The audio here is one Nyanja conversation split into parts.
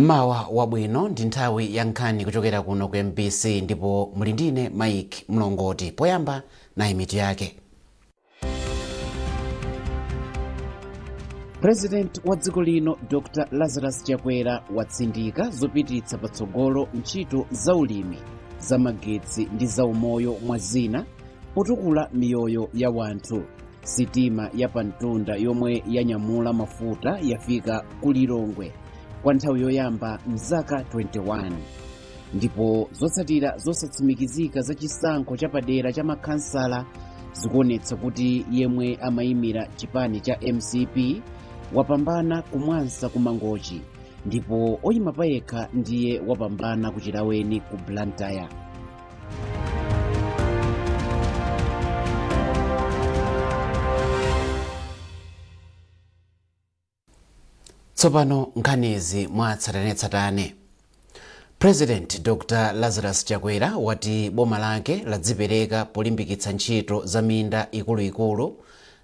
Mmawa wabwino, ndi nthawi ya nkhani kuchokera kuno ku MBC ndipo muli ndine Mike Mlongoti. Poyamba nayi mitu yake. President wa dziko lino Dr Lazarus Chakwera watsindika zopititsa patsogolo ntchito za ulimi, za magetsi ndi za umoyo mwa zina potukula miyoyo ya wanthu. Sitima ya pamtunda yomwe yanyamula mafuta yafika ku Lilongwe kwa nthawi yoyamba mzaka 21. Ndipo zotsatira zosatsimikizika za chisankho chapadera cha makhansala zikuonetsa kuti yemwe amayimira chipani cha MCP wapambana ku Mwansa ku Mangochi ndipo oyima payekha ndiye wapambana ku Chilaweni ku Blantyre. Tsopano nkhanizi mwatsatanetsatane. President Dr Lazarus Chakwera wati boma lake ladzipereka polimbikitsa ntchito za minda ikuluikulu,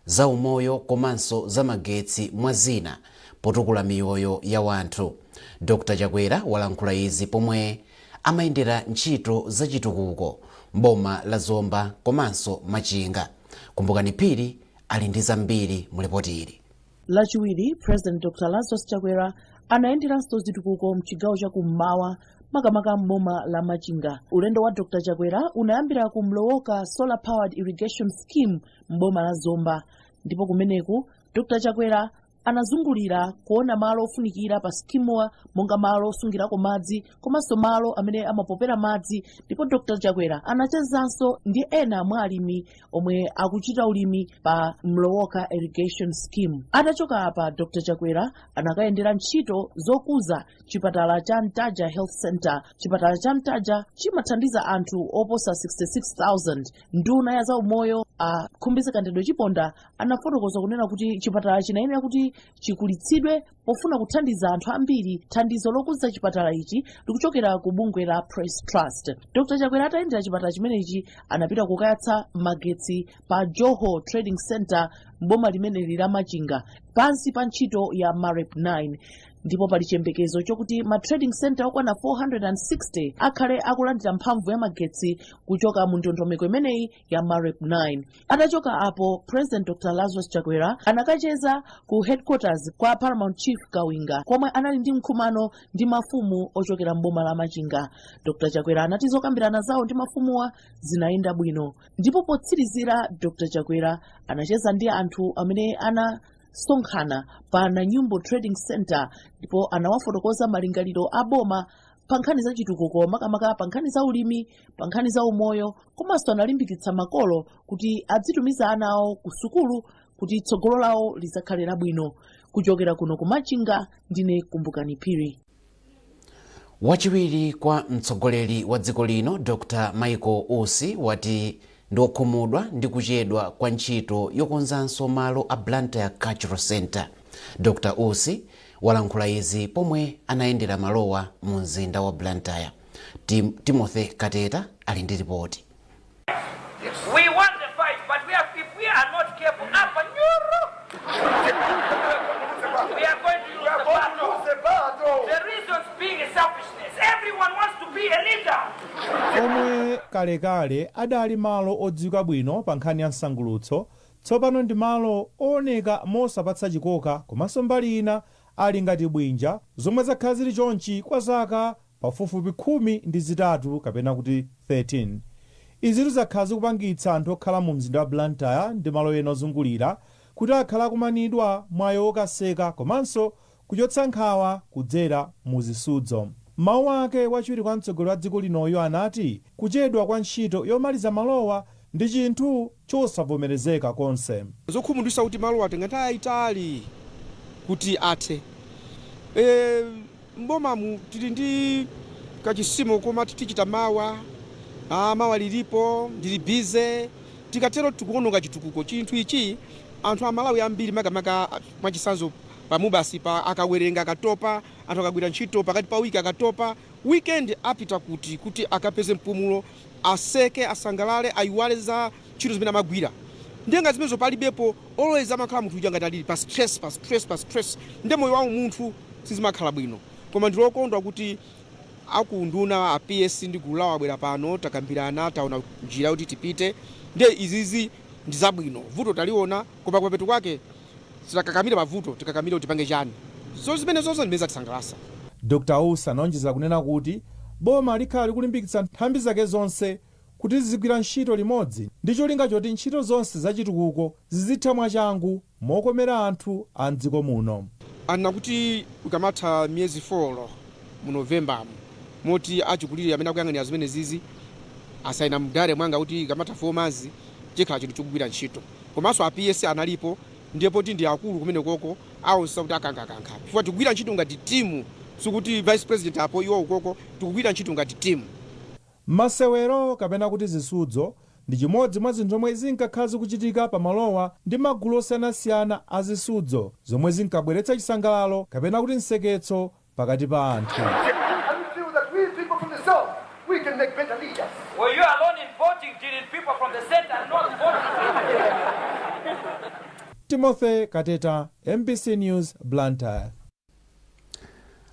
za umoyo komanso za magetsi mwa zina potukula miyoyo ya wanthu. Dr Chakwera walankhula izi pomwe amayendera ntchito za chitukuko m'boma la Zomba komanso Machinga. Kumbukani Phiri ali ndi zambiri mu lipoti ili. Lachiwiri, President Dr Lazarus Chakwera anayenderanso zitukuko mchigawo cha kummawa, makamaka m'boma la Machinga. Ulendo wa Dr Chakwera unayambira ku Mlowoka Solar Powered Irrigation Scheme m'boma la Zomba, ndipo kumeneku Dr Chakwera anazungulira kuona malo ofunikira pa skimuwa monga malo osungirako madzi komanso malo amene amapopera madzi. Ndipo Dr Chakwera anachezanso ndi ena mwa alimi omwe akuchita ulimi pa Mlowoka Irrigation Scheme. Atachoka apa, Dr Chakwera anakayendera ntchito zokuza chipatala cha Ntaja Health Center. Chipatala cha Ntaja chimathandiza anthu oposa 66,000. Nduna ya zaumoyo a Khumbize Kandodo Chiponda anafotokoza kunena kuti chipatala chinayenera kuti chikulitsidwe pofuna kuthandiza anthu ambiri. Thandizo lokuza chipatala ichi likuchokera ku bungwe la Press Trust. Dr Chakwera atayendera chipatala chimenechi anapita kukayatsa magetsi pa Joho Trading Center m'boma limeneli la Machinga pansi pa ntchito ya MAREP 9, ndipo pali chiyembekezo chokuti ma trading center okwana 460 akhale akulandira mphamvu ya magetsi kuchoka mu ndondomeko imeneyi ya MAREP 9. Atachoka apo, President Dr Lazarus Chakwera anakacheza ku headquarters kwa Paramount Chief Kawinga komwe anali ndi mkumano ndi mafumu ochokera m'boma la Machinga. Dr Chakwera anati zokambirana zawo ndi mafumuwa zinayenda bwino. Ndipo potsirizira, Dr Chakwera anacheza ndi anthu amene anasonkhana pa Nanyumbu Trading Center ndipo anawafotokoza malingaliro a boma pa nkhani za chitukuko, makamaka pa nkhani za ulimi, pa nkhani za umoyo, komanso analimbikitsa makolo kuti adzitumiza ana awo ku sukulu kuti tsogolo lawo lidzakhale labwino. Kuchokera kuno ku Machinga, ndine Kumbukani Phiri. Wachiwiri kwa mtsogoleri wa dziko lino Dr Michael Usi wati ndi okhumudwa ndi kuchedwa kwa ntchito yokonzanso malo a Blantyre Cultural Centre. Dr Usi walankhula izi pomwe anayendera malowa mu mzinda wa Blantyre. Timothy Kateta ali ndi ripoti. We want the fight, but if we are not careful, apa nyuru, we are going to lose the battle. The reasons being selfishness. Everyone wants to be a leader. Omwe kalekale adali malo odziwika bwino pa nkhani ya msangulutso, tsopano ndi malo ooneka mosapatsa chikoka komanso mbali ina ali ngati bwinja, zomwe zakhala zili chonchi kwa zaka pafupifupi 13 kapena kuti 13. Izitu zakhala zikupangitsa anthu okhala mu mzinda wa Blantyre ndi malo ena ozungulira kuti akhala akumanidwa mwayi wokaseka komanso kuchotsa nkhawa kudzera mu zisudzo. M'mawu ake, wachiwiri kwa mtsogoleri wa dziko linoyu anati kuchedwa kwa ntchito yomaliza malowa ndi chinthu chosavomerezeka konse. Zokhumudwitsa kuti malowa atenga nthawi yayitali kuti athe. M'bomamu tili ndi kachisimo komati tichita mawa, mawa lilipo, ndili busy. Tikatero tikuononga chitukuko. Chinthu ichi anthu a Malawi ambiri, makamaka mwachitsanzo pa MUBAS pa, akawerenga akatopa, anthu akagwira ntchito pakati pa wiki akatopa, weekend apita kuti kuti akapeze mpumulo, aseke, asangalale, ayiwale za ntchito zimene amagwira. Ndiye ngati zimenezo palibepo, always amakhala munthu uja ngati alili pa stress, pa stress, pa stress. Ndiye moyo wa umunthu sizimakhala bwino. Koma ndilokondwa kuti akunduna a PS ndi gulu lawo abwera pano, takambirana, taona njira kuti tipite. Ndiye izizi ndi zabwino. Vuto taliona, koma kumapeto kwake sitakakamire mavuto, tikakamire kuti tipange chani. So zimene zonse ndimene zatisangalatsa. Dr Usi anaonjezera kunena kuti boma likhala likulimbikitsa nthambi zake zonse kuti zizigwira ntchito limodzi ndi cholinga choti ntchito zonse zachitukuko zizitha mwachangu mokomera anthu a mdziko muno. Anena kuti ukamatha miyezi 4 mu Novembamo, moti achikulire amene akuyang'anira zimene zizi asayina mdare mwanga kuti ikamatha 4 months chikhala chinthu chikugwira ntchito. Komanso a PS analipo, ndiye poti ndi akulu kumene koko awonsa kuti akankakankha, chifukwa tikugwira ntchito ngati timu, sikuti vice president apo, iwo ukoko, tikugwira ntchito ngati timu. Masewero kapena kuti zisudzo ndi chimodzi mwa zinthu zomwe zinkakhala zikuchitika pamalowa ndi magulu osiyanasiyana a zisudzo zomwe zinkabweretsa chisangalalo kapena kuti nseketso pakati pa anthu. And we feel that we people from the south, we can make better leaders. Were you alone in voting? Didn't people from the center and north vote? Timothy Kateta, MBC News, Blantyre.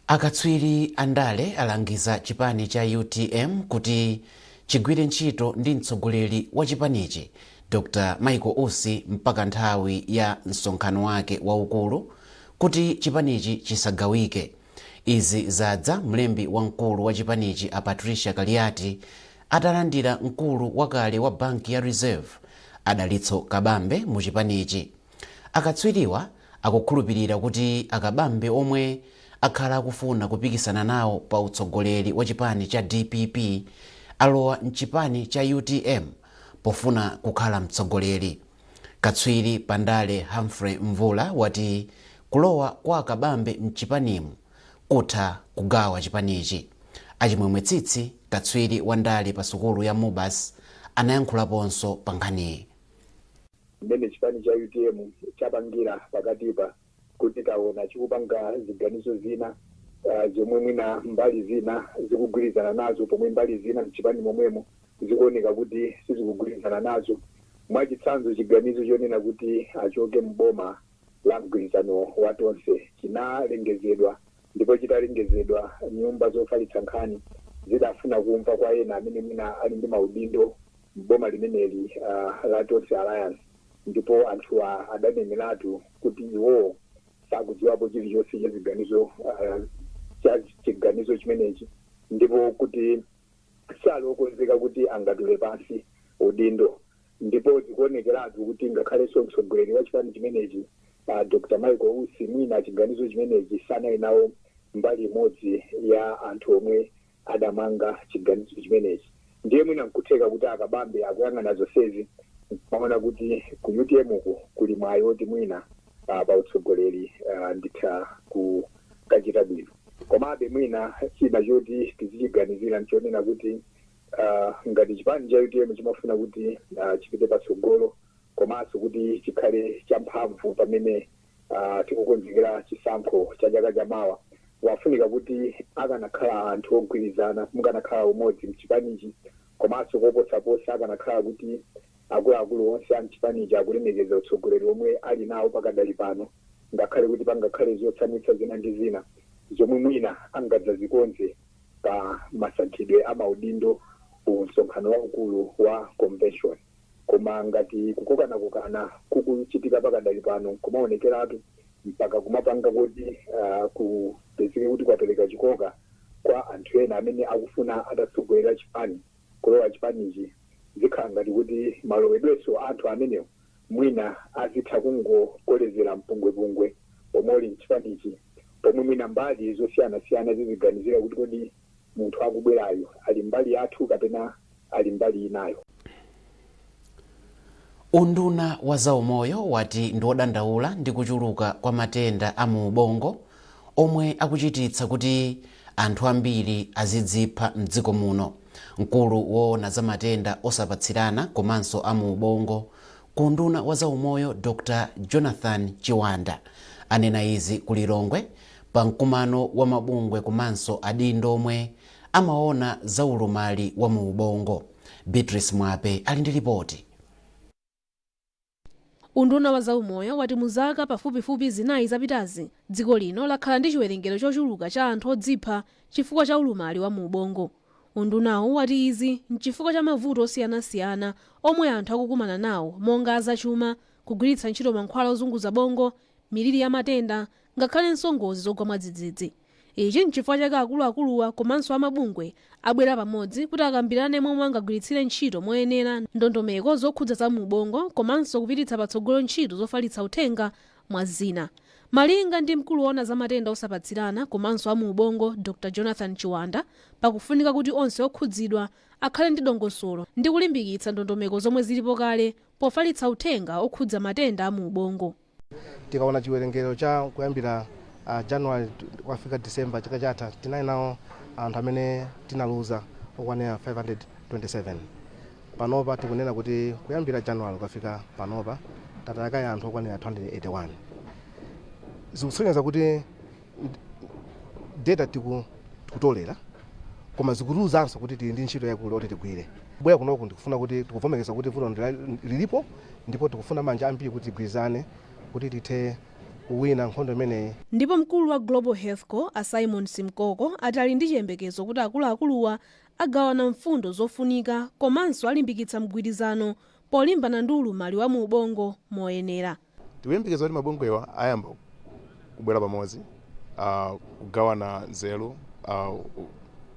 Akatswiri andale alangiza chipani cha UTM kuti chigwire ntchito ndi mtsogoleri wa chipanichi, Dr Michael Usi, mpaka nthawi ya msonkhano wake waukulu kuti chipanichi chisagawike. Izi zadza mlembi wamkulu wa chipanichi a Patricia Kaliati atalandira mkulu wakale wa banki ya Reserve Adalitso Kabambe mu chipanichi. Akatswiriwa akukhulupirira kuti Akabambe, omwe akhala akufuna kupikisana nawo pa utsogoleri wa chipani cha DPP, alowa mchipani cha UTM pofuna kukhala mtsogoleri. Katswiri pandale Humphrey Mvula wati kulowa kwa Akabambe mchipanimu kutha kugawa chipanichi. Achimwemwe Tsitsi, katswiri wa ndale pa sukulu ya MUBAS, anayankhulaponso pa nkhaniyi. Mmene chipani cha UTM chapangira pakatipa, kuti taona chikupanga ziganizo zina zomwe mwina mbali zina zikugwirizana nazo, pomwe mbali zina mchipani momwemo zikuoneka kuti sizikugwirizana nazo. Mwachitsanzo, chiganizo chonena kuti achoke mboma la mgwirizano wa Tonse chinalengezedwa, ndipo chitalengezedwa nyumba zofalitsa nkhani zidafuna kumva kwa ena amene mwina ali ndi maudindo mboma limeneli la Tonse Alliance, ndipo anthuwa adaneneratu kuti iwowo sakudziwapo chilichonse cha ziganizo cha chiganizo chimenechi, ndipo kuti sali okonzeka kuti angatule pansi udindo. Ndipo zikuonekeratu kuti ngakhalenso mtsogoleri wa chipani chimenechi Dr Michael Usi, mwina chiganizo chimenechi sanali nawo mbali imodzi ya anthu omwe adamanga chiganizo chimenechi. Ndiye mwina nkutheka kuti Akabambe akuyang'ana zonsezi, maona kuti ku UTM uku kuli mwayi oti mwina pa utsogoleri nditha kukachita bwino. Komabe mwina china choti tizichiganizira nchonena kuti ngati chipani cha UTM chimafuna kuti chipite patsogolo komanso kuti chikhale champhamvu pamene tikukonzekera chisankho cha chaka chamawa, wafunika kuti akanakhala anthu ogwirizana, mukanakhala umodzi mchipanichi, komanso koposaposa akanakhala kuti akuluakulu onse a mchipanichi akulemekeza utsogoleri omwe ali nawo pakadali pano, ngakhale kuti pangakhale zotsamwitsa zina ndi zina zomwe mwina angadzazikonze pa masankhidwe a maudindo ku msonkhano waukulu wa convention. Koma ngati kukokanakokana kukuchitika pakadali pano kumaonekeratu mpaka kumapanga kuti kupezeke kuti kwapereka chikoka kwa anthu ena amene akufuna atatsogolera chipani kulowa chipanichi, zikhala ngati kuti malowedwenso anthu amenewo mwina azitha kungokolezera mpungwepungwe omwe uli mchipanichi, pomwe mwina mbali zosiyanasiyana ziziganizira kuti kodi munthu akubwerayo ali mbali yathu kapena ali mbali inayo. Unduna wa zaumoyo wati ndi wodandaula ndi kuchuluka kwa matenda a mu ubongo omwe akuchititsa kuti anthu ambiri azidzipha mdziko muno. Mkulu woona za matenda osapatsirana komanso a mu ubongo ku unduna wa zaumoyo, Dr Jonathan Chiwanda, anena izi ku Lilongwe pa mkumano wa mabungwe komanso adindo omwe amaona za ulumali wa mu ubongo. Beatrice Mwape ali ndi ripoti. Unduna wa zaumoyo wati mu zaka pafupifupi 4 zapitazi, dziko lino lakhala ndi chiwerengero chochuluka cha anthu odzipha chifukwa cha ulumali wa mu ubongo. Undunawu wati izi nchifukwa cha mavuto osiyanasiyana omwe anthu akukumana nawo, monga azachuma, kugwiritsa ntchito mankhwala ozunguza bongo, miliri ya matenda, ngakhalenso ngozi zogwa mwadzidzidzi. Ichi nchifukwa chake akuluakuluwa komanso amabungwe abwera pamodzi kuti akambirane momwe angagwiritsire ntchito moyenera ndondomeko zokhudza za mu ubongo komanso kupititsa patsogolo ntchito zofalitsa uthenga, mwa zina. Malinga ndi mkulu woona za matenda osapatsirana komanso a mu ubongo, Dr Jonathan Chiwanda, pakufunika kuti onse okhudzidwa akhale ndi dongosolo ndi kulimbikitsa ndondomeko zomwe zilipo kale pofalitsa uthenga okhudza matenda a mu ubongo. Tikaona chiwerengero cha kuyambira January kufika December chaka chatha, tinali nawo anthu amene tinaluza okwanira 527. Panopa tikunena kuti kuyambira January kukafika panopa tataya anthu okwanira 281. Zikusonyeza kuti data tikutolera, koma zikutiuzanso kuti tili ndi ntchito yaikulu yoti tigwire. Bwera kunoku ndikufuna kuti tikuvomereza kuti vuto lilipo, ndipo tikufuna manja ambiri kuti tigwirizane kuti tithe kuwina nkhondo imeneyi. Ndipo mkulu wa Global Health Corps, a Simon Simkoko, ati ali ndi chiyembekezo kuti akuluakuluwa agawana mfundo zofunika komanso alimbikitsa mgwirizano polimbana ndi ulumali wa mu ubongo moyenera. Tikuyembekeza kuti mabungwewa ayamba kubwera pamodzi, kugawana nzeru,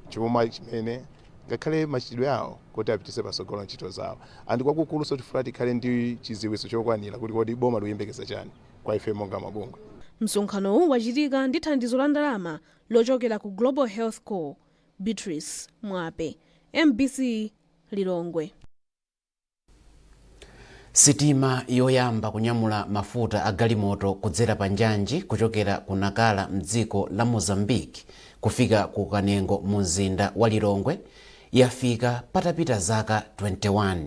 chuma chimene ngakhale machitidwe awo kuti apitise patsogolo ntchito zawo. And kwakukuluso tifuna tikhale ndi chidziwitso chokwanira kuti kodi boma likuyembekeza chani kwa ife monga mabungwe. Msonkhanowu wachitika ndi thandizo la ndalama lochokera ku Global Health Corps. Beatrice Mwape, MBC, Lilongwe. Sitima yoyamba kunyamula mafuta a galimoto kudzera pa njanji kuchokera ku Nakala mdziko la Mozambique kufika ku Kanengo mu mzinda wa Lilongwe yafika patapita zaka 21.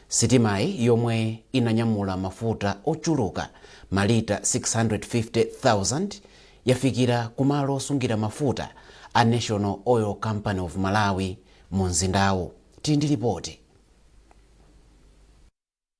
Sitimayi, yomwe inanyamula mafuta ochuluka malita 650,000, yafikira kumalo osungira mafuta a National Oil Company of Malawi mu mzindawu. Tili ndi ripoti.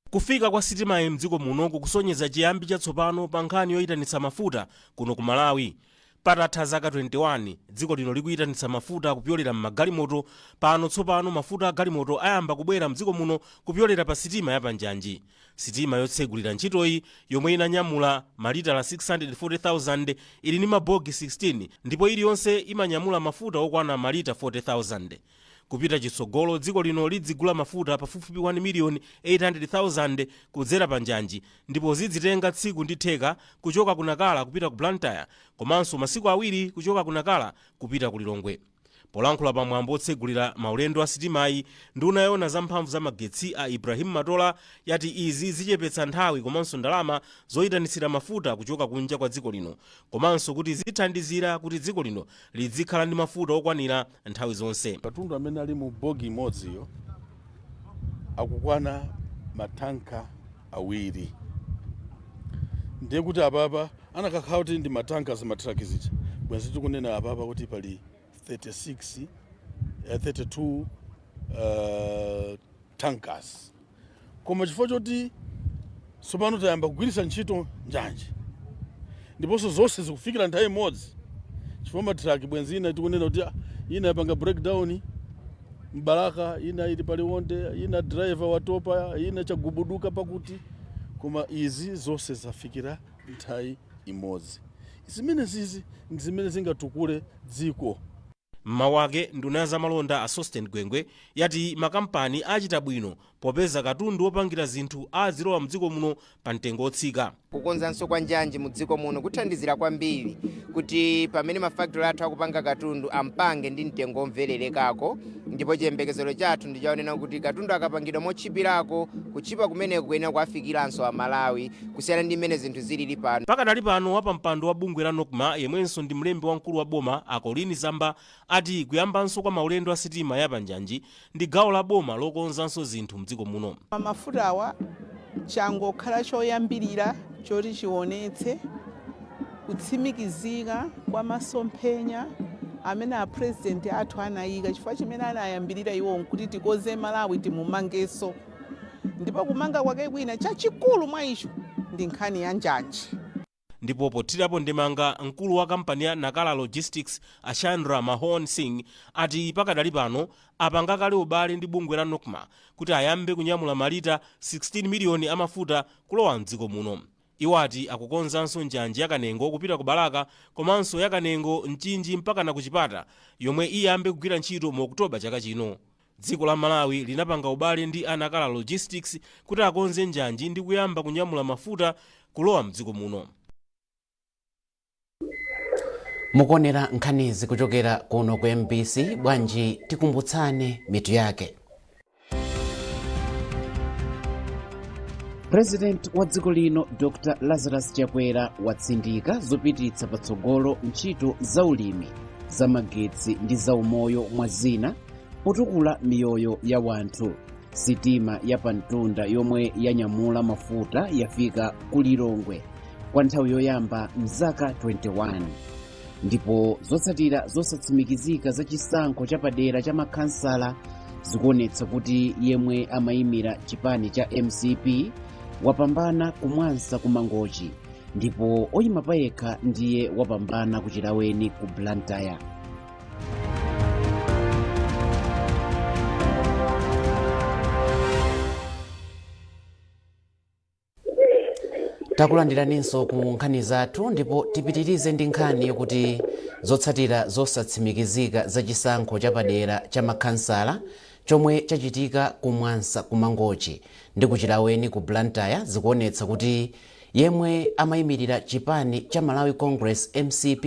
Kufika kwa sitimayi mdziko muno kukusonyeza chiyambi chatsopano pa nkhani yoyitanitsa mafuta kuno ku Malawi. Patatha zaka 21 dziko lino likuyitanitsa mafuta kupyolera m'magalimoto, pano tsopano mafuta a galimoto ayamba kubwera mdziko muno kupyolera pa sitima yapanjanji. Sitima yotsegulira ntchitoyi, yomwe inanyamula malitala 640,000, ili ndi mabogi 16 ndipo iliyonse imanyamula mafuta okwana malita 40,000. Kupita chitsogolo, dziko lino lidzigula mafuta pafupifupi 1 million 800,000 kudzera pa njanji, ndipo zidzitenga tsiku ndi theka kuchoka ku Nakala kupita ku Blantyre, komanso masiku 2 kuchoka ku Nakala kupita ku Lilongwe. Polankhula pamwambo otsegulira maulendo a sitimayi, nduna yoona za mphamvu za magetsi, a Ibrahim Matola, yati izi zichepetsa nthawi komanso ndalama zoyitanitsira mafuta kuchoka kunja kwa dziko lino, komanso kuti zithandizira kuti dziko lino lidzikhala ndi mafuta okwanira nthawi zonse. Katundu amene ali mu bogi imodziyo akukwana matanka 2. Ndiye kuti apapa anakakhala kuti ndi matanka zimatraki zija, bwenzi tikunena apapa kuti pali 36, 32 tankers. Koma chifukwa choti tsopano tayamba kugwiritsa ntchito njanji ndiponso zonse zikufikira nthawi imodzi, chifukwa matraki bwenzi ina tikunena kuti ina yapanga breakdown mBalaka, ina ili paLionde, ina driver watopa, ina chagubuduka pakuti, koma izi zonse zafikira nthawi imodzi. Zimene zizi ndi zimene zingatukule dziko. Mmawu ake, nduna ya zamalonda, a Sosten Gwengwe, yati makampani achita bwino popeza katundu wopangira zinthu azilowa mdziko muno pa mtengo wotsika. Kukonzanso kwa njanji mu dziko muno kuthandizira kwambiri kuti pamene mafakitoli athu akupanga katundu, ampange ndi mtengo omvererekako, ndipo chiyembekezero chathu ndichaonena kuti katundu akapangidwa motchipirako, kutchipa kumeneko kuyenera kuwafikiranso Amalawi kusiyana ndi mmene zinthu zilili pano. Pakadali pano, wapampando wa bungwe la NOCMA, yemwenso ndi mlembi wamkulu wa boma, a Colleen Zamba, ati kuyambanso kwa maulendo a sitima yapanjanji ndi gawo la boma lokonzanso zinthu mdziko muno. Mafuta awa changokhala choyambirira choti chionetse kutsimikizika kwa masomphenya amene a president athu anayika, chifukwa chimene anayambirira iwo nkuti tikoze Malawi, timumangenso, ndipo kumanga kwake kwina chachikulu mwa icho ndi nkhani ya njanji. Ndipo pothirapo ndemanga, mkulu wa kampani ya Nakala Logistics, Achandra Mahon Singh, ati pakadali pano apanga kale ubale ndi bungwe la NOCMA kuti ayambe kunyamula malita 16 miliyoni amafuta kulowa mdziko muno. Iwo ati akukonzanso njanji yakanengo kupita ku Balaka komanso yakanengo Mchinji mpakana ku Chipata, yomwe iyambe kugwira ntchito mu Okutoba chaka chino. Dziko la Malawi linapanga ubale ndi a Nakala Logistics kuti akonze njanji ndi kuyamba kunyamula mafuta kulowa mdziko muno. Mukuonera nkhanizi kuchokera kuno ku MBC. Bwanji tikumbutsane mitu yake. President wa dziko lino Dr Lazarus Chakwera watsindika zopititsa patsogolo ntchito zaulimi, zamagetsi ndi zaumoyo mwa zina potukula miyoyo ya wanthu. Sitima ya pamtunda yomwe yanyamula mafuta yafika ku Lilongwe kwa nthawi yoyamba mzaka 21. Ndipo zotsatira zosatsimikizika za chisankho chapadera cha makhansala zikuonetsa kuti yemwe amayimira chipani cha MCP wapambana kumwansa ku Mangochi, ndipo oyima payekha ndiye wapambana ku Chilaweni ku Blantyre. Takulandiraninso ku nkhani zathu, ndipo tipitirize ndi nkhani yokuti zotsatira zosatsimikizika za chisankho chapadera cha makhansala chomwe chachitika ku Mwansa ku Mangochi ndi ku Chilaweni ku Blantyre zikuonetsa kuti yemwe amayimirira chipani cha Malawi Congress, MCP,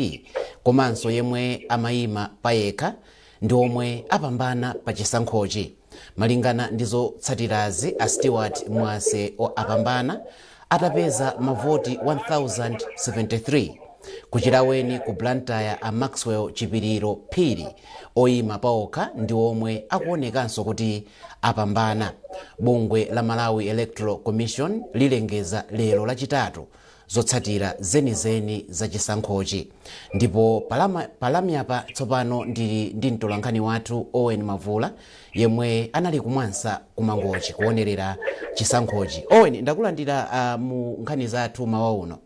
komanso yemwe amayima payekha ndi omwe apambana pa chisankhochi. Malingana ndi zotsatirazi, a Stewart Mwase apambana atapeza mavoti 1073. Kuchilaweni ku Blantyre, a Maxwell Chipiriro Phiri oyima paokha ndi omwe akuonekanso kuti apambana. Bungwe la Malawi Electoral Commission lilengeza lero Lachitatu zotsatira zenizeni za chisankhochi. Ndipo palamyapa tsopano ndili ndi mtolankhani wathu Owen Mavula, yemwe anali kumwansa kumangochi kuonerera chisankhochi. Owen, ndakulandira mu nkhani zathu mawa uno.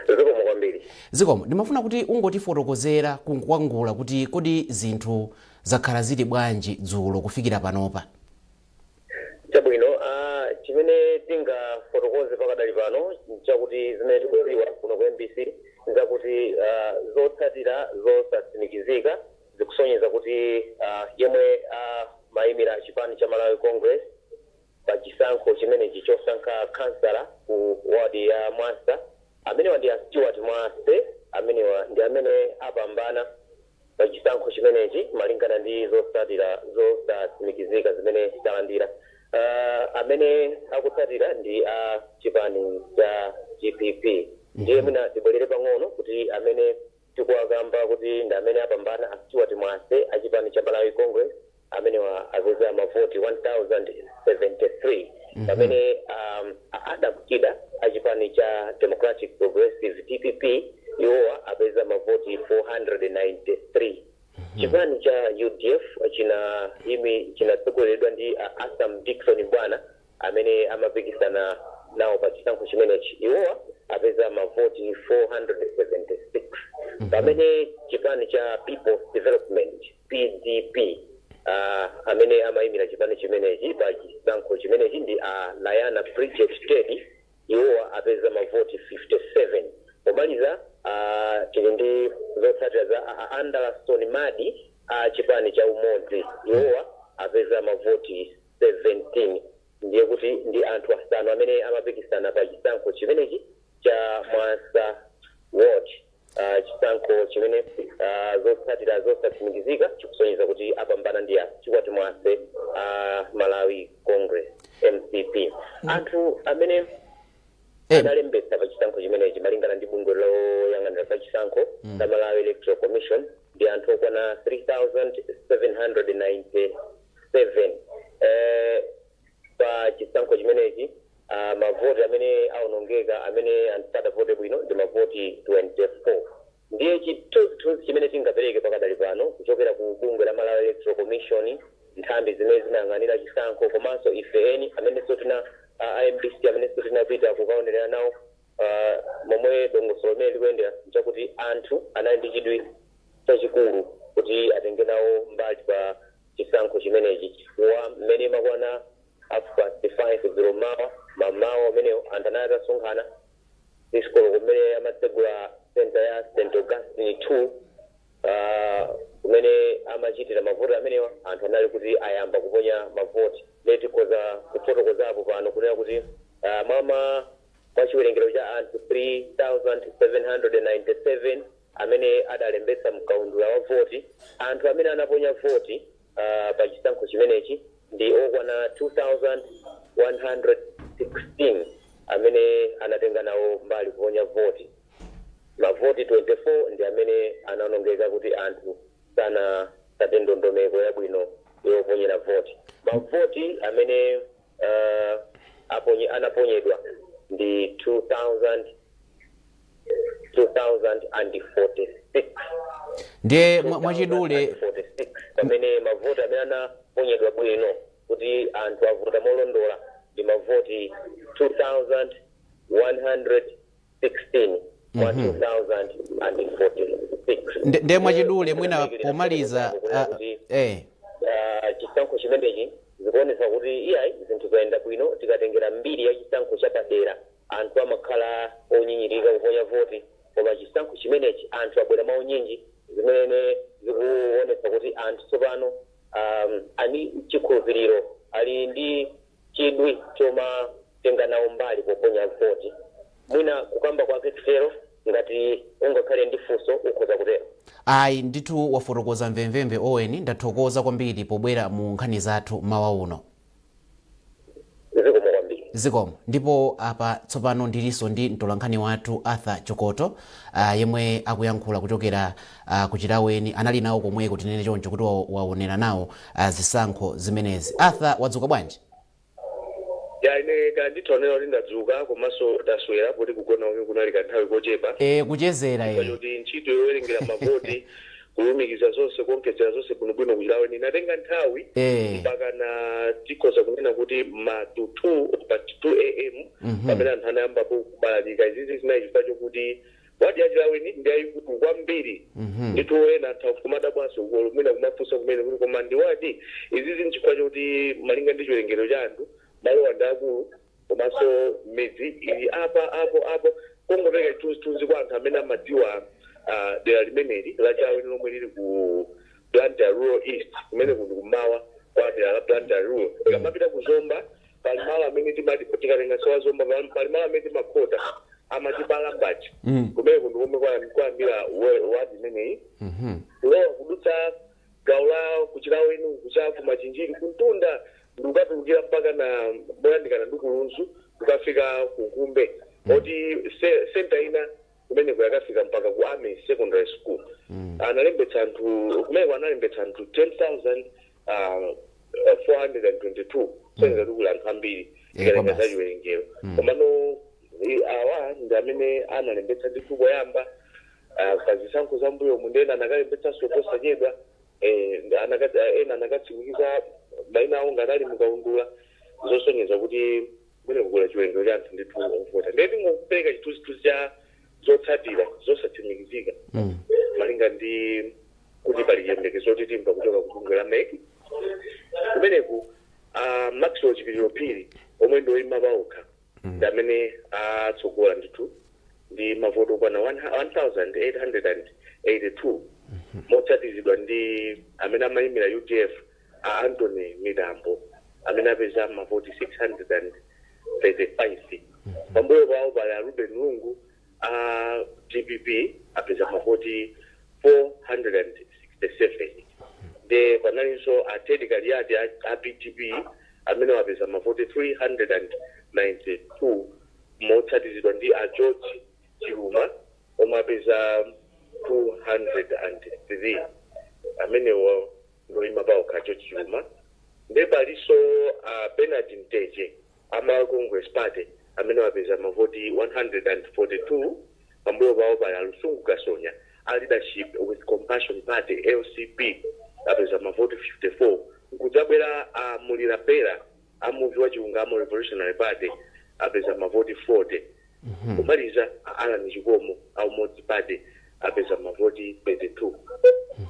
Zikomo kwambiri. Zikomo. Ndimafuna kuti ungotifotokozera kukwangula kuti kodi zinthu zakhala zili bwanji dzulo kufikira panopa? Chabwino, chimene tingafotokoze pakadali pano chakuti zimene tikudziwa kuno ku MBC nzakuti zotsatira zosatsimikizika zikusonyeza kuti yemwe mayimira chipani cha Malawi Congress pa chisankho chimenechi chosankha kansala ku wadi ya Mwansa, amenewa ndi a Stewart Mwase, amenewa ndi amene apambana pa chisankho chimenechi malingana ndi zotsatira zosatsimikizika zimene talandira. Amene akutsatira ndi a chipani cha DPP. Ndiye mwina tibwerere pang'ono kuti amene tikuwakamba kuti ndi amene apambana, a Stewart Mwase a chipani cha Malawi Congress, amenewa apeza mavoti 1073, pamene Adam Kida a chipani cha Democratic Progressive, DPP, iwowa apeza mavoti 493. Chipani cha UDF china imi chinatsogoleredwa ndi Asam Dickson Bwana, amene amapikisana nawo pa chisankho chimenechi, iwowa apeza mavoti 476, pamene chipani cha People's Development, PDP, amene amayimira chipani chimenechi pa chisankho chimenechi ndi Layana Bridget Teddy, iwowa apeza mavoti 57. Pomaliza, tili ndi zotsatira za Anderson Madi a chipani cha Umodzi, iwowa apeza mavoti 17. Ndiye kuti ndi anthu asanu amene amapikisana pa chisankho chimenechi cha Mwansa Ward, chisankho chimene zotsatira zosatsimikizika chikusonyeza kuti apambana ndi a Stewart Mwase a Malawi Congress, MCP. Anthu amene analembetsa pa chisankho chimenechi malingana ndi bungwe loyang'anira za chisankho la Malawi Electoral Commission ndi anthu okwana 3797. Pa chisankho chimenechi, mavoti amene awonongeka, amene anthu sadavote bwino, ndi mavoti 24. Ndiye chithunzithunzi chimene tingapereke pakadali pano kuchokera ku bungwe la Malawi Electoral Commission, nthambi zimene zimayang'anira chisankho, komanso ife eni amenenso tina A MBC amenenso tinapita kukaonerera nawo momwe dongosolo limene likuyendera, nchakuti anthu anali ndi chidwi chachikulu kuti atenge nawo mbali pa chisankho chimenechi, chifukwa mmene makwana 5:30 dzulo mawa, mamawa amenewo, anthu anali atasonkhana isikolo kumene amatsegula center ya St Augustine 2, kumene amachitira mavoti amenewa. Anthu anali kuti ayamba kuponya mavoti. Leti tikhoza kufotokozapo pano kunena kuti mama kwa chiwerengero cha anthu 3797 amene adalembetsa mkaundula wa voti, anthu amene anaponya voti pa chisankho chimenechi ndi okwana 2116 amene anatenga nawo mbali kuponya voti. Mavoti 24 ndi amene anaonongeka kuti anthu sanatsate ndondomeko yabwino yoponyera voti. Mavoti amene anaponyedwa ndi 2000 2046. Ndiye mwachidule 46, pamene mavoti amene anaponyedwa bwino kuti anthu avota molondola ndi mavoti 2116 mwa 2046. Ndiye mwachidule, mwina pomaliza, Chisankho chimenechi zikuonesa kuti iyayi, zinthu zayenda bwino. Tikatengera mbiri ya chisankho chapadera, anthu amakhala onyinyirika kuponya voti, koma chisankho chimenechi anthu abwera maunyinji, zimene zikuonesa kuti anthu tsopano ali chikhulupiriro, ali ndi chidwi chomatenga nawo mbali poponya voti. Mwina kukamba kwake titero, ngati ungakhale ndi funso ukhoza kutero. Ayi ndithu, wafotokoza mvemvemve Owen, ndathokoza kwambiri pobwera mu nkhani zathu mawa uno. Zikomo kwambiri. Zikomo. Ndipo apa tsopano ndilinso ndi mtolankhani wathu Arthur Chokoto, yemwe akuyankhula kuchokera ku Chilaweni. Anali nawo komweko, tinene choncho kuti waonera nawo zisankho zimenezi. Arthur, wadzuka bwanji? Ya, ine kandithonera kuti ndadzuka, komanso taswera poti kugona kwake kunali kanthawi kochepa. E, kuchezera e. Kuti ntchito yowerengera mavoti, kulumikiza zonse, kuonkezera zonse bwinobwino kuchilaweni inatenga nthawi mpaka na tikhoza kunena kuti ma to 2 pa 2 am, pamene anthu anayambapo kubalalika. Izizi zinali chifukwa chokuti wadi yachilaweni ndi yayikulu kwambiri. Ndithu ena anthu kumadabwanso mwina kumafunsa kumene kuti koma ndi wadi. Izizi nchifukwa chokuti malinga ndi chiwerengero cha anthu, malowa ndi akulu, komanso midzi ili apa apo apo. Kungopereka chithunzithunzi kwa anthu amene amadziwa dera limeneli la Chilaweni lomwe lili ku Blantyre Rural East, kumene kuli kummawa kwa dera la Blantyre Rural. Tikamapita ku Zomba, pali malo amene timati tikatenga sowa Zomba, pali malo amene timakhota amati Balambachi. Kumene kundi komwe kwayambira wadi imeneyi, kulowa kudutsa gawo la kuchilaweni, kuchafu, Machinjiri, kuntunda, ndikukatulukira mpaka na moyandikana ndi Kulunzu, kukafika ku Nkumbe, oti center ina kumeneko yakafika mpaka ku Army Secondary School. Analembetsa anthu kumeneko, analembetsa anthu 10,422, senzera tikuli anthu ambiri ikatenga Kwa basi. za chiwerengero. Komano awa ndi amene analembetsa ndithu poyamba pa zisankho za mbuyomu, ndena anakalembetsanso posachedwa, ena anakatsimikiza mayina awo ngati ali mukaundula, zosonyeza kuti mwene kukula chiwerengero cha anthu ndithu ovota. Ndiye tingokupereka chithunzithunzi cha zotsatira zosatsimikizika, malinga ndi kuti pali chiyembekezo kuti timva kuchoka ku bungwe la MEC. Kumeneku Maxwell Chipiliro Phiri, omwe ndi oyima paokha, ndi amene atsogola ndithu ndi mavoto okwana 1882, motsatizidwa ndi amene amayimira UDF, a Anthony Mitambo, amene apeza mavoti 635. Pambuyo pawo pali a Ruben Lungu a DPP, apeza mavoti 467. De panalinso a Ted Kaliati a PDP, amene wapeza mavoti 392, motsatizidwa ndi a George Chiluma omwe apeza 203. Amenewo ndoyima paokha, George Chiluma. Nde palinso a Bernard Mteche ama Congress Party, amene wapeza mavoti 142. Pambuyo pawo pali a Lusungu Kasonya a Leadership with Compassion Party, LCP, apeza mavoti 54. Nkudzabwera a Mulira Bera Amuvi wa Chilungamo Revolutionary Party apeza mavoti 40. Kumaliza, Alan Chikomo a Umodzi Party apeza mavoti 22.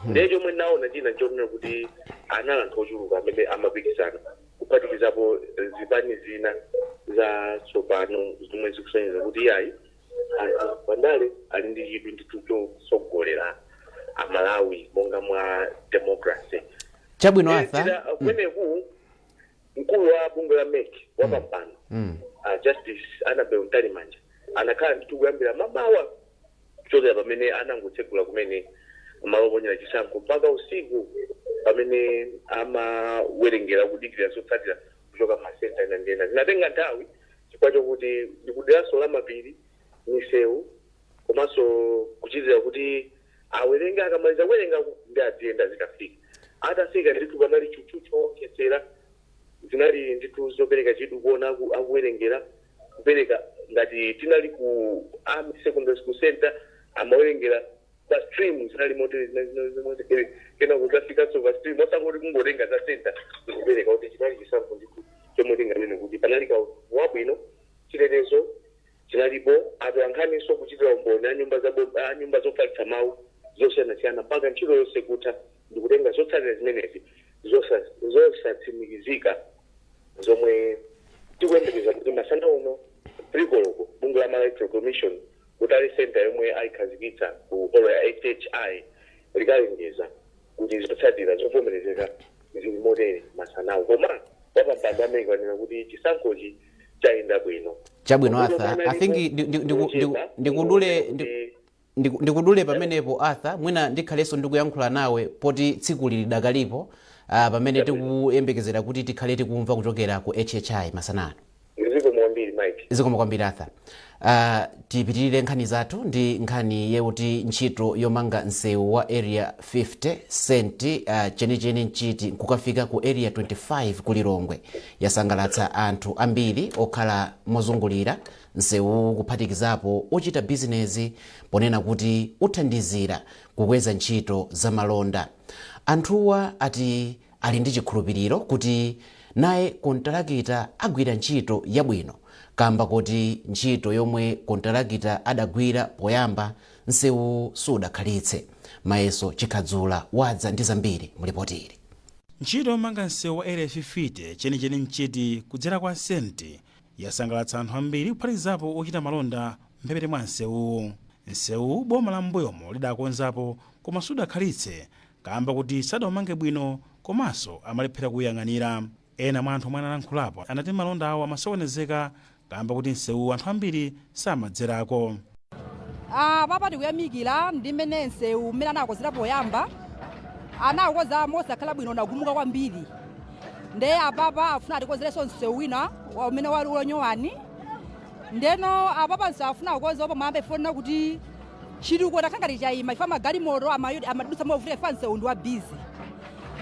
Ndiye chomwe naona china nchonena kuti anali anthu ochuluka amene amapikisana, kuphatikizapo zipani zina za tsopano, zomwe zikusonyeza kuti iyayi, anthu pandale ali ndi chidwi ndithu chotsogolera Amalawi monga mwa democracy. Chabwino, Arthur. Kumeneku mkulu wa bungwe la MEC wapampano, Justice Annabel Mtalimanja, anakhala ndithu kuyambira mamawa, kuchokera pamene anangotsegula kumene malo oponyera chisankho mpaka usiku pamene amawerengera, kudikirira zotsatira kuchoka masenta ena ndi ena. Zinatenga nthawi chifukwa chokuti ndikuderanso la mapiri, misewu, komanso kuchitira kuti awerenge. Akamaliza kuwerenga ndi aziyenda zikafika. Atafika ndithu panali chuchu chowonjezera. Zinali ndithu zopereka chidwi kuona akuwerengera, kupereka ngati tinali ku Army Secondary School Center, amawerengera pa stream. Zinali motere, zinali motere, kena kutafikanso pa stream, osangoti kungotenga za center ndikupereka. Kuti chinali chisankho ndithu chomwe tinganene kuti panali ka wabwino, chitetezo chinalipo, atolankhaniso kuchitira umboni a nyumba zofalitsa mawu zosiyanasiyana, mpaka ntchito yonse kutha ndikutenga zotsatira zimenezi zosatsimikizika, zomwe tikuyembekeza kuti masana uno 3 koloko bungwe la Electoral Commission ku tally center yomwe ayikhazikitsa ku holo ya HHI likalengeza kuti zotsatira zovomerezeka zili motere masanawo. Koma wapampando a MEC wanena kuti chisankhochi chayenda bwino. Chabwino, Arthur, I think ndikudule pamenepo, Arthur. Mwina ndikhalenso ndikuyankhula nawe poti tsiku lili dakalipo, pamene tikuyembekezera kuti tikhale tikumva kuchokera ku HHI masanano. Zikomo kwambiri, Mike. Zikomo kwambiri, Arthur. Tipitirire nkhani zathu ndi nkhani yekuti ntchito yomanga msewu wa Area 50 cent chenicheni nchiti nkukafika ku Area 25 ku Lilongwe yasangalatsa anthu ambiri okhala mozungulira msewu, kuphatikizapo ochita bizinezi, ponena kuti uthandizira kukweza ntchito zamalonda. Anthuwa ati ali ndi chikhulupiriro kuti naye kontalakita agwira ntchito yabwino, kamba kuti ntchito yomwe kontalakita adagwira poyamba msewu sudakhalitse. Mayeso Chikhadzula wadza ndi zambiri mulipoti ili. Ntchito yomanga msewu wa Area 50 chenicheni nchiti kudzera kwa senti yasangalatsa anthu ambiri, kuphatikizapo ochita malonda mphepete mwa msewuwu. Msewu boma la mbuyomo lidakonzapo koma sudakhalitse kamba kuti sadaumange bwino komanso amalephera kuyang'anira. Ena mwa anthu omwe analankhulapo anati malonda awo amasokonezeka kamba kuti msewu anthu ambiri samadzerako. Papa tikuyamikira ndi mmene msewu mmene anakonzera poyamba, anakonza mosakhala bwino, nagumuka kwambiri. Nde apapa afuna atikonzerenso msewu wina umene wali ulonyowani. Ndeno apapa msewu afuna kukonza pamwamba, ifonena kuti chitukuko takhala ngati chayima, chifukwa magalimoto amadutsa movutika, chifukwa msewu ndi wa busy,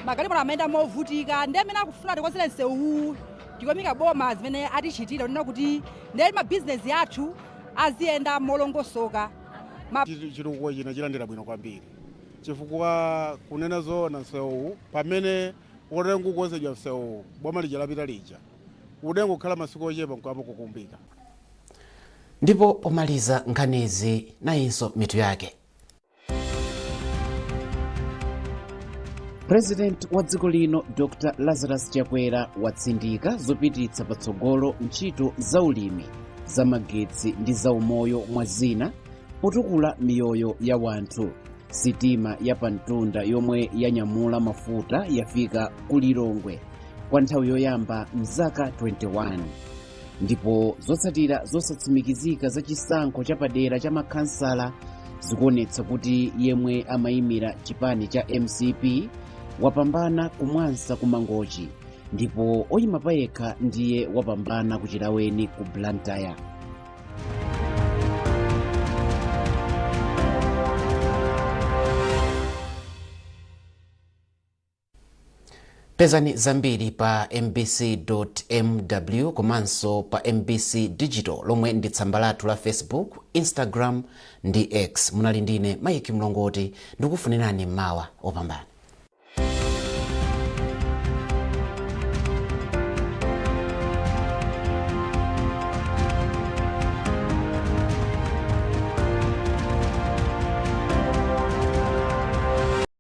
magalimoto amayenda movutika. Ndi amene akufuna atikonzere msewuwu, tikuyamika boma zimene atichitira, kunena kuti ndiye mabizinesi athu aziyenda molongosoka. Chitukuko chino chilandira bwino kwambiri, chifukwa kunena zoona, msewu pamene utengo kukonzedwa msewu boma lija lapita lija, udengo kukhala masiku ochepa nkuyamba kukumbika. Ndipo pomaliza nkhanizi, nayinso mitu yake. President wa dziko lino Dr Lazarus Chakwera watsindika zopititsa patsogolo ntchito zaulimi, zamagetsi ndi zaumoyo mwa zina, potukula miyoyo ya wanthu. Sitima ya pamtunda yomwe yanyamula mafuta yafika ku Lilongwe kwa nthawi yoyamba mzaka 21. Ndipo zotsatira zosatsimikizika za chisankho chapadera cha makhansala zikuonetsa kuti yemwe amayimira chipani cha MCP wapambana kumwansa ku Mangochi, ndipo oyima payekha ndiye wapambana ku Chilaweni ku Blantyre. Pezani zambiri pa mbc.mw komanso pa MBC Digital, lomwe ndi tsamba lathu la Facebook, Instagram ndi X. Munali ndine Mike Mlongoti, ndikufunirani mmawa opambana.